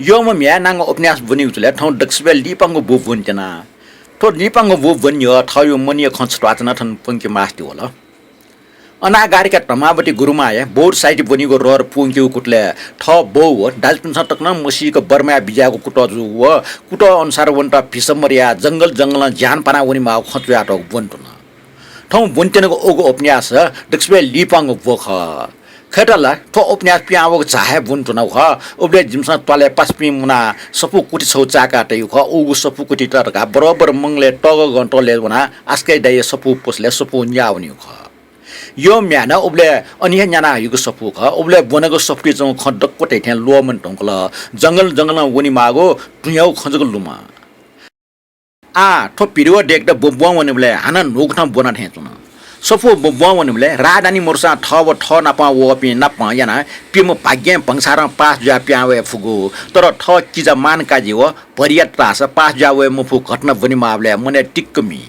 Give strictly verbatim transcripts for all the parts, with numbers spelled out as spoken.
यःम्ह म्ह्याय् नांगः उपन्यास ब्वनीगु चुलय् थौं दक्वसिबय् लिपांगु बू ब्वनेत्यना। थ्व लिपांगु बू ब्वनेयः थःगु मनया खँ छत्वाःचाना थन पंके मास्ति वल। अनागारिका धर्मावती गुरुमांया बौद्ध साहित्य ब्वनीगु रहर पूवंकेगु कुतलय् थः बौ व दाजुपिन्सं तक नं मसीक बर्माय् बिज्याःगु कुतः जूगु व कुतः अनुसार वनेत भिसा मदयाः जंगल जंगलं ज्यान पाना वनेमाःगु खँ च्वयातःगु ब्वनेत्वन। थौं ब्वनेत्यनागु उगु उपन्यास दक्वसिबय् लिपांगु बू खः। खय्‌त ला थ्व उपन्यास पिहां वःगु झा हे ब्वनेत्वनागु खः। उबलय् जिमिसं त्वालय् पासापिं मुनाः सफू कुथि छगू चाय्‌का तयागु खः। उगु सफू कुथित धकाः बरोबर मंगलय् तःगः गं त्वालय् वनाः आस्काया दाइया सफू पसलय् सफू न्याः वनीगु खः। यःम्ह म्ह्याय् नं उबलय् अन हे न्याना हइगु सफू खः। उबलय् ब्वनागु सफूतिइ च्वंगु खँ दक्व धइथें ल्वःमने धुंकल। जंगल जंगलं वनेमाःगु धुंयागु खँ जक लुमं। आः थ्व भिडियो दय्‌केत ब्वब्वं वनेबलय् हानं न्हूकथं ब्वना थें च्वन। सफू ब्वब्वं वनेबलय् राजधानी मदुसां थः व थः नाप वःपिं नाप यानाः प्यम्ह भाग्यं भंसारं पास जुयाः पिहां वये फुगु, तर थः किजा मानकाजी व भरियात धाःसा पास जुयाः वये मफु घटना ब्वनेमाःबलय् मनय् दिक्क मी।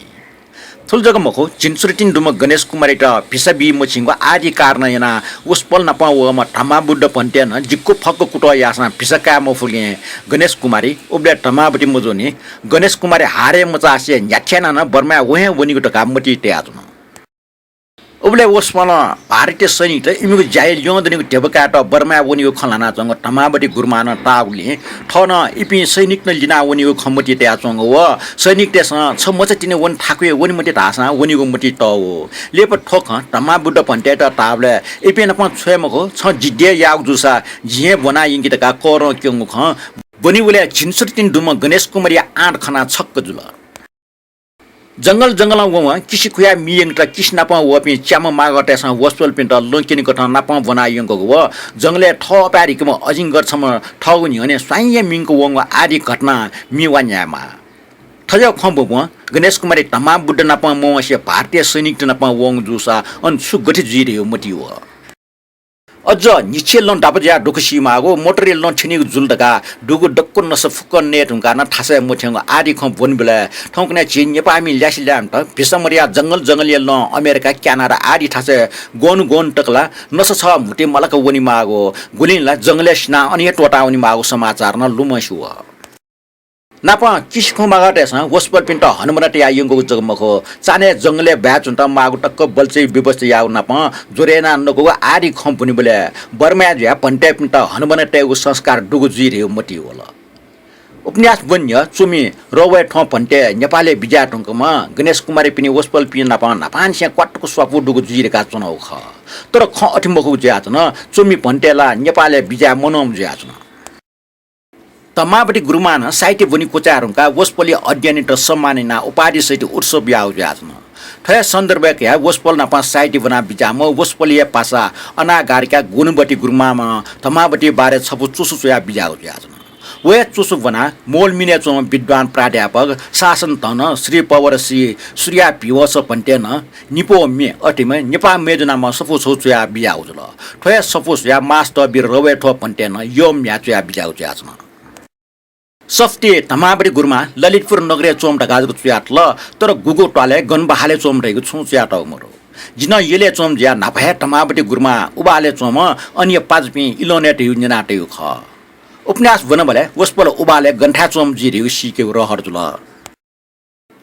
थुलि जक मखु, झिंछुरुतिनि दुम्ह गणेश कुमारयात भिसा बी मछिंगु आदि कारणं यानाः वसपोल नाप वःम्ह धर्माबुद्ध भन्ते नं जिक्व फक्व कुतः याःसां भिसा काये मफुलिं गणेश कुमारी उबलय् धर्मावती मजूनि, गणेश कुमारी हारय् मचासे न्ह्याथे यानाः नं बर्माय् वहे वनीगु धकाः मतिइ तयाच्वन। उबलय् वसपोलं भारतीय सैनिकत इमिगु ज्याय् ल्यं दनीगु ध्यबा कायेत बर्माय् वनीगु खँ ल्हानाच्वंगु धर्मावती गुरुमां नं ताःगुलिं थः नं इपिं सैनिकत नं लिना वनीगु खँ मतिइ तयाच्वंगु व सैनिकतय्‌सं छ मचा तिनि वने थाकुइ वने मते धाःसां वनीगु मतिइ तःगु। लिपा थ्व खँ धर्माबुद्ध भन्तेयात धाःबलय् इपिं नाप छ्वये मखु, छं जिद्दी याःगु जूसा जिं हे ब्वना यंकि धकाः करं क्यंगु खँ ब्वनीबलय् झिंछुरुतिनि दुम्ह गणेश कुमारया आँट खनाः छक्क जुल। जंगल जंगलं वंवं किसि खुयाः मि यंकेत किसि नाप वःपिं च्याम्ह मागःतय्‌सं वसपोलपिन्त लँ क्यनेकथं नाप ब्वना यंकूगु व जंगलय् थः अपाय् रिकेम्ह अजिंगर छम्ह थःगु न्ह्यःने स्वाइँया मिंक वंगु आदि घटनां मि वा न्यायेमाः। थज्याःगु खँ ब्वब्वं गणेश कुमारी धर्माबुद्ध नाप मवंसे भारतीय सैनिकत नाप वंगु जूसा अन छु गथे जुइ धइगु मतिइ वः। अझ न्हिच्छि लँ दापा जुयाः दुःख सीमाःगु, मोटरया लँ थ्यनीगु जुल धकाः दुगु दक्व नसा फुक्क नये धुंकाः नं थासय् मथ्यंगु आदि खँ ब्वनीबलय् थौंकन्हय् झी नेपाःमि ल्यासे ल्याय्‌म्हत भिसा मदयाः जंगल जंगलया लँ अमेरिका, क्यानाडा आदि थासय् ग्वन्हु ग्वन्हु तक ला नसा छः म्हुतुइ मलाक वनेमाःगु, गुलिं ला जंगलय् सिनाः अन हे त्वःता वनेमाःगु समाचार नं लुमंसे वः। नापं किसि खुमागःतय्‌सं वसपोलपिन्त हनाबना तयाः यंकूगु जक मखु, चान्हय् जंगलय् बाय् च्वनेत माःगु तक्क बल्छी व्यवस्था याःगु नापं ज्वरय् यानाः नकूगु आदि खँ ब्वनीबलय् बर्माय् जुयाः भन्तेपिन्त हनाबना तयेगु संस्कार दुगु जुइ धइगु मतिइ वल। उपन्यास ब्वनेयः च्वमि रवय् थ्वँ भन्ते नेपालय् बिज्याये धुंकूम्ह गणेश कुमारीपिनि वसपोलपिं नाप न्हापांनिसें क्वातुक स्वापू दुगु जुइ धकाः च्वनागु खः। तर खँ अथे मखुगु जुयाच्वन, च्वमि भन्ते ला नेपालय् बिज्याये मनंम्ह जुयाच्वन। धर्मावती गुरुमां नं साहित्य ब्वने क्वचाये धुंकाः वसपोलया अध्ययनयात सम्मान यानाः उपाधि सहित उत्सव याःगु जुयाच्वन। थ्व हे सन्दर्भय् कयाः वसपोल नाप साहित्य ब्वना बिज्याःम्ह वसपोलया पासा अनागारिका गुणवती गुरुमां नं धर्मावती बारे छपु च्वसु च्वया बिज्याःगु जुयाच्वन। व हे च्वसु ब्वनाः मोलमिनय् च्वंम्ह विद्वान प्राध्यापक शासन धन, श्री पवर श्री सूर्या भिवंश भन्ते नं निपो मे अतिमय् नेपाः मय्जु नामं सफू छगू च्वया बिज्याःगु जुल। थ्व हे सफू स्वयाः मास्टर वीर रवय् थ्वँ भन्ते नं यःम्ह म्ह्याय् च्वया बिज्याःगु जुयाच्वन। सफूति धर्मावती गुरुमां ललितपुर नगरय् च्वंम्ह धकाः जक च्वयातल, तर गुगु त्वालय् गन बहालय् च्वंम्ह धइगु छुं च्वयातःगु मदु। जि नं यलय् च्वंम्ह जुयाः न्हापा हे धर्मावती गुरुमां उबालय् च्वंम्ह अनिया पाजुपिं इलंनय् धइगु न्यनातयागु खः। उपन्यास ब्वनाबलय् वसपोल उबालय् गनथाय् च्वंम्ह जुइ धइगु सीकेगु रहर जुल।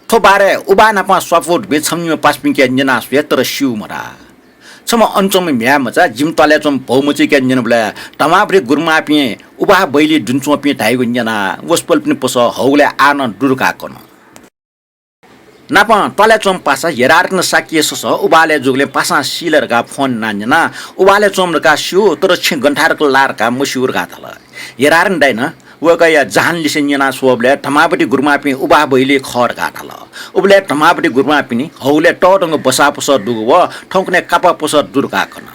थ्व बारे उबाः नाप स्वापू दुपिं छम्ह निम्ह पासापिंके न्यना स्वये, तर स्यू मधाः। छम्ह अन च्वंम्ह म्ह्याय् मचा जिमि त्वालय् च्वंम्ह भौमचायाके न्यनाबलय् धर्मावती गुरुमांपिं उबाः बैलय् दुने च्वंपिं धाइगु न्यनाः वसपोलपिनि पसः हौगलय् आः नं दु धकाः कन। नापं त्वालय् च्वंम्ह पासा हेरारत्न शाक्यया ससः उबालय् जूगुलिं पासां सी ला धकाः फोन यानाः न्यना। उबालय् च्वंम्ह धकाः स्यू, तर छेँ गनथाय् तक लाः धकाः मस्यू धकाः धाल। हेरारत्न दाइनं वय्कःया जहानलिसे न्यना स्वःबलय् धर्मावती गुरुमांपिं उबाः बैलय् खः धकाः धाल। उबलय् धर्मावती गुरुमांपिनि हौगलय् तःधंगु बसाः पसः दुगु व थौंकन्हय् कापा पसः दु धकाः कन।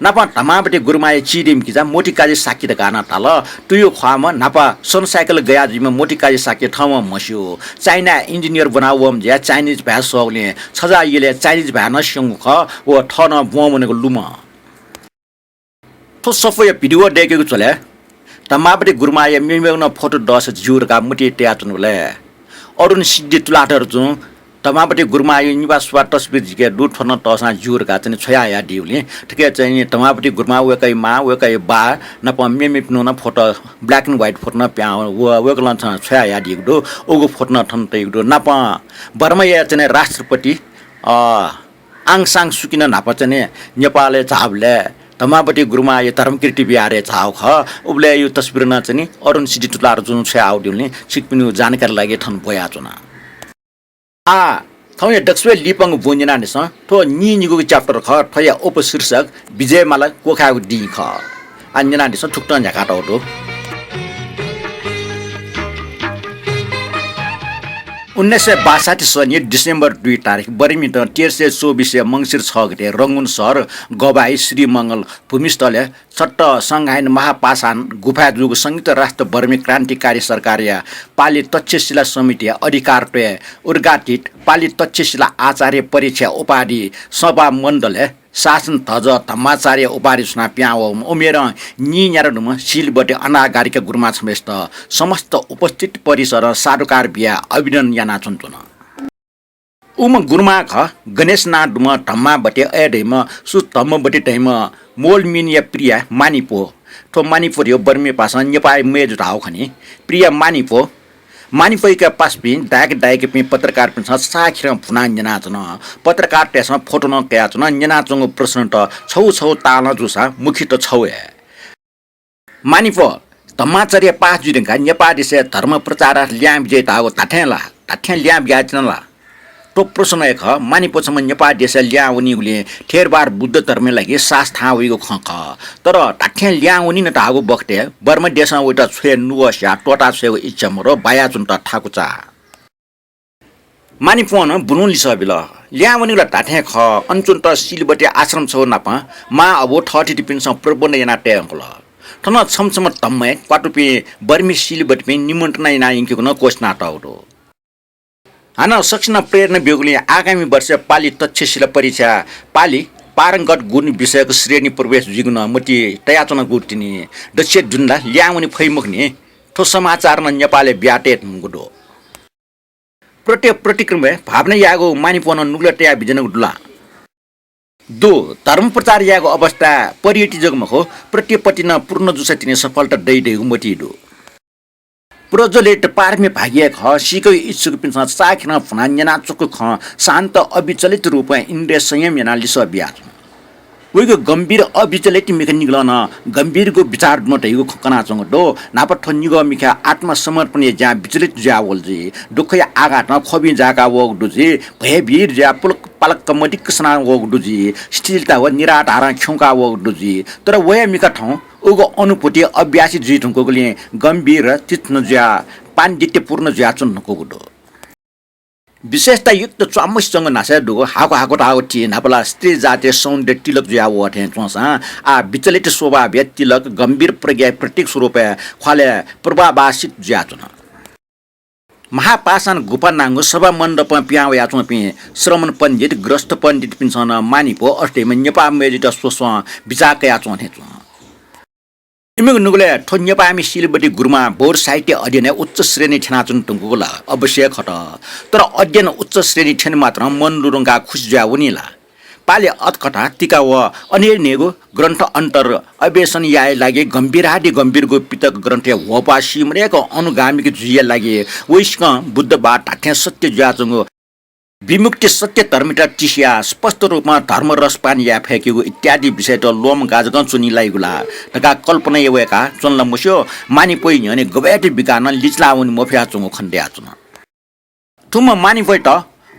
नापं धर्मावती गुरुमांया चिधीम्ह किजा मोतीकाजी शाक्य धकाः नं धाल। तुयु ख्वाःम्ह न्हापा सनसाइकल गया जुइम्ह मोतीकाजी शाक्य थःम्हं म्हस्यू। चाइनाय् इन्जिनियर ब्वना वःम्ह जुयाः चाइनिज भाय् सःगुलिं छजाः यलय् चाइनिज भाय् नं स्यंगु खः व थः नं ब्वं वनेगु लुमं। थ्व सफूया भिडियो दय्केगु झ्वलय् धर्मावती गुरुमांया मेमेगु नं फोटो दःसा ज्यू धकाः मतिइ तयाच्वनाबलय् अरुण सिद्धि तुलाधर जुं धर्मावती गुरुमांया निभाः सुभाः तस्बिर जिके दु, थ्व नं तःसां ज्यू धकाः चाहिँ नि छ्वयाहयादीगुलिं थुके चाहिँ नि धर्मावती गुरुमां वय्कःया मां, वय्कःया बाः नाप मेमेपिनिगु नं photo, black and white photo नं पिहां व-, वय्कलं थन छ्वयाहयादीगु दु। उगु फोटो नं थन तइगु दु। नाप बर्माया चाहिँ नि राष्ट्रपति, अ, आङ सान सुकी नं न्हापा चाहिँ नि नेपालय् झाःबलय् धर्मावती गुरुमांया धर्मकीर्ति विहारय् झाःगु खः। उबलय्‌या तस्बिर नं चाहिँ नि अरुण सिद्धि तुलाधरजुं छ्वयाहःगु दीगुलिं छिकपिनिगु जानकारी लागि थन ब्वयाच्वना। आः, थौंया दक्वसिबय् लिपांगु बुँ न्यनादिसँ। थ्व नीनिगूगु chapter खः। थ्वया उपशीर्षक विजयमाला क्वखायेगु दिं खः। आः न्यनादिसँ, थुकथं न्ह्याकातःगु दु। उन्नाइस सय बासठी सनया December दुई तारिख, बर्मीत तेह्र सय चौबिसया मंसिर छ गते रंगुन शहर गवाई श्रीमंगल भूमिस्थलय् छत्त संघाइन महापाषाण गुफाय् जूगु संयुक्त राष्ट्र बर्मी क्रान्तिकारी सरकारया पालि तक्षशिला समितिया अधिकार त्वय् उद्घाटित पालि तक्षशिला आचार्य परीक्षा उपाधि सभामण्डलय् शासन धजः धम्माचार्य उपाधि छुनाः पिहां वःम्ह उमेरं नीन्यादँ दुम्ह शीलवती अनागारिका गुरुमां छम्हेसित समस्त उपस्थित परिसरं साधुकार बियाः अभिनन्दन यानाच्वनाच्वन। उम्ह गुरुमां खः गणेश नां दुम्ह धम्मावती, अय् धइम्ह सु धम्मवती धइम्ह मोलमिनया प्रिया मानिपो। थ्व मानिपो धइगु बर्मी भाषां नेपाःया मय्जु धाःगु खनी। प्रिया मानिपो, मानिपोयाके पासापिं दाय्क दाय्कापिं पत्रकारपिन्सं साःखिरं भुनाः न्यनाच्वन। पत्रकारतय्सं फोटो नं कयाच्वन। न्यनाच्वंगु प्रश्नत छगू छगू तालं जूसां मुख्यत छगू हे। मानिपो, धम्माचार्य पास जुइ धुंकाः नेपाः देशय् धर्म प्रचारार्थ लिहां बिज्याइ धाःगु धात्थें ला? धात्थें लिहां बिज्याच्वन ला? थ्व प्रश्न हे खः। मानिपो छम्ह नेपाः देशय् लिहां वनीगुलिं थेरवाद बुद्ध धर्मया लागि सास थाहां वइगु खँ खः। तर धात्थें लिहां वनिन धाःगु बखतय् बर्मा देशं वयात छ्वये नुगः स्याः त्वःता छ्वयेगु इच्छा मदु, बायाच्वनेत थाकु चाः। मानिपों नं बुलुं लिसः बिल। लिहां वनीगु ला धात्थें खः। अन च्वनेत शीलवती आश्रम छगू नाप मां अबु थःथितिपिन्सं प्रबन्ध याना तये धुंकल। थन छम्ह छम्ह धम्मय् क्वातुपिं बर्मी शीलवतीपिं निमन्त्रणा याना यंकेगु नं क्वःछिनातःगु दु। हानं सकसिनं प्रेरणा ब्यूगुलिं आगामी वर्ष पालि तक्षशिला परीक्षा पालि पारंगत गुण विषयक श्रेणी प्रवेश जुइगु नं मतिइ तयाच्वनागु तिनि दक्वसिया दुने ला लिहां वने फइ मखुनि। थ्व समाचार नं नेपालय् बियातये धुंकूगु दु। प्रत्यय प्रतिक्रमय् भावना याःगु मानिपों नं नुगलय् तयाः बिज्यानागु दु ला? दु। धर्म प्रचार यायेगु अवस्था परियति जक मखु, प्रतिपत्ति नं पूर्ण जूसा तिनि सफलता दइ धइगु मतिइ दु। प्रज्वलित पारमी भाग्य हे खः। सीकेगु इच्छुकपिन्सं साःखिरं भुनाः न्यनाच्वंगु खँ शान्त अविचलित रूपं इन्द्रिय संयम यानाः लिसः बियाच्वन। वइगु गम्भीर अविचलित मिखा निगलं नं गम्भीरगु विचार दुम्ह धइगु खँ कनाच्वंगु दु। न्हापा थ्व निगः मिखाय् आत्मसमर्पणया ज्यां विचलित जुयावल जुइ। दुःखया आघातं ख्वबिं जाय्का वःगु दु जुइ। भयभीर जुयाः पुलक पालक्क मदिक्क सना वःगु दु जुइ। शिथिलता व निराधारं खिउँका वःगु दु जुइ। तर व हे मिखा थौं उगु अनुभूति अभ्यासी जुइ धुंकूगुलिं गम्भीर तीक्ष्ण जुयाः पाण्डित्यपूर्ण जुयाच्वने धुंकूगु दु। विशेषतायुक्त च्वाम्मसिच्वंगु न्हासय् दुगु हाकु हाकु धाःगु ति न्हापा ला स्त्री जातय् सौन्दर्य तिलक जुयाः वः थें च्वंसां आः विचलित स्वभावया तिलक गम्भीर प्रज्ञाया प्रतीक स्वरूपय् ख्वालय् प्रभावासित जुयाच्वन। महापाषाण गुफा नांगु सभामण्डपं पिहां वयाच्वंपिं श्रमण पण्डित, गृहस्थ पण्डितपिन्सं नं मानिपो अथे धइम्ह नेपाः मय्जुयात स्वस्वं बिचाः कयाच्वं थें च्वं। इमिगु नुगलय् थ्व नेपाःमि शीलवती गुरुमां बौद्ध साहित्य अध्ययनय् उच्च श्रेणी थ्यनाच्वने धुंकूगु ला अवश्य हे खः। तर अध्ययन उच्च श्रेणी थ्यने मात्रं मन लुधंकाः खुसि जुयाः वनी ला? पालि अथकथा, टीका व अनेक न्हय्गू ग्रन्थ अन्तर अन्वेषण यायेया लागि गम्भीरातिगम्भीरगु पितक ग्रन्थय् ह्वःपाः सीम्ह दय्क अनुगामिक जुइया लागि वय्कलं बुद्धवाद धात्थें सत्य जुयाच्वंगु विमुक्ति सत्य धर्मयात तिसियाः स्पष्ट रूपं धर्म रसपान याये फय्केगु इत्यादि विषयत ल्वःमंकाः जकं च्वनी लाइगु ला धकाः कल्पना याये वय्काः च्वन ला मस्यू, मानिपोया न्ह्यःने गबय्त बिकाः नं लिचिलाः वने मफयाच्वंगु खने दयाच्वन। थुम्ह मानिपोयात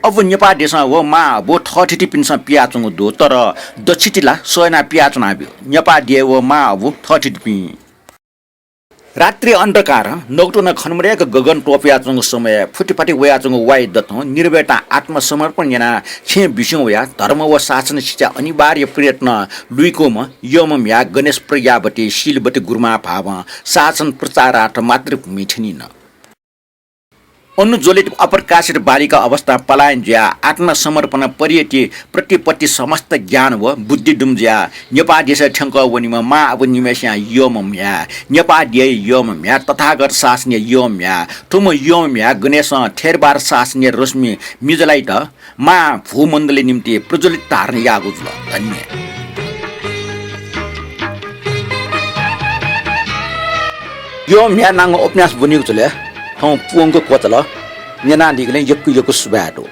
अबु नेपाः देशं व मां अबु थःथितिपिन्सं पियाच्वंगु दु, तर दच्छिति ला सह यानाः पियाच्वनाब्यु। नेपाः देय् व मां अबु थःथितिपिं। रात्रि अन्धकारं नकतिनि खने मदय्क गगन त्वपुयाच्वंगु समयय् फुतिफाति वयाच्वंगु वायु दथुं निर्भयतां आत्मसमर्पण यानाः छेँय् बिस्युं वयाः धर्म व शासन शिक्षा अनिवार्य प्रयत्नं लुइकूम्ह यःम्ह म्ह्याय् गणेश प्रज्ञावती शीलवती गुरुमां भावं शासन प्रचारार्थ मातृभूमिइ थ्यनिन। अनुज्वलित अप्रकाशित बालिका अवस्थां पलायन जुयाः आत्मसमर्पण परियति प्रतिपत्ति समस्त ज्ञान व बुद्धि दुम्जुयाः नेपाः देशय् थ्यंकः वनीम्ह मां अबु निम्हेसिया यःम्ह म्ह्याय्, नेपाः देय् यःम्ह म्ह्याय्, तथागत शासनया यःम्ह म्ह्याय्, थुम्ह यःम्ह म्ह्याय् गणेशं थेरवाद शासनया रश्मि मिजलाइत मां भूमण्डलया निम्ति प्रज्वलित धारण याःगु जुल। धन्य। यःम्ह म्ह्याय् नांगु उपन्यास ब्वनीगु झ्वलय् थौं पूवंक क्वचाल। न्यनादीगुलिं यक्व यक्व सुभाय् दु।